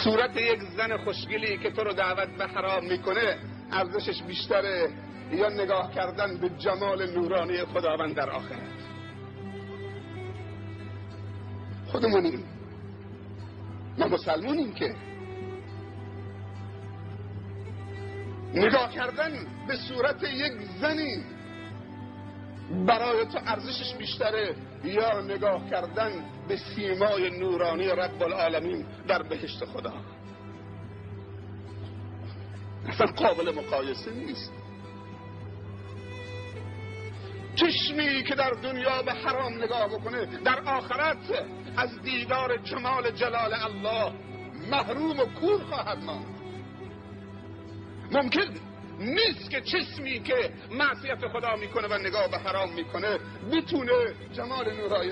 صورت یک زن خوشگلی که تو رو دعوت به حرام میکنه ارزشش بیشتره یا نگاه کردن به جمال نورانی خداوند در آخرت؟ خودمونیم، ما مسلمونیم که نگاه کردن به صورت یک زنی برای تو ارزشش بیشتره یا نگاه کردن به سیمای نورانی رب العالمین در بهشت خدا؟ اصلا قابل مقایسه نیست. چشمی که در دنیا به حرام نگاه بکنه در آخرت از دیدار جمال جلال الله محروم و کور خواهد ماند. ممکن نیست که چشمی که معصیت خدا میکنه و نگاه به حرام میکنه بتونه جمال نورانی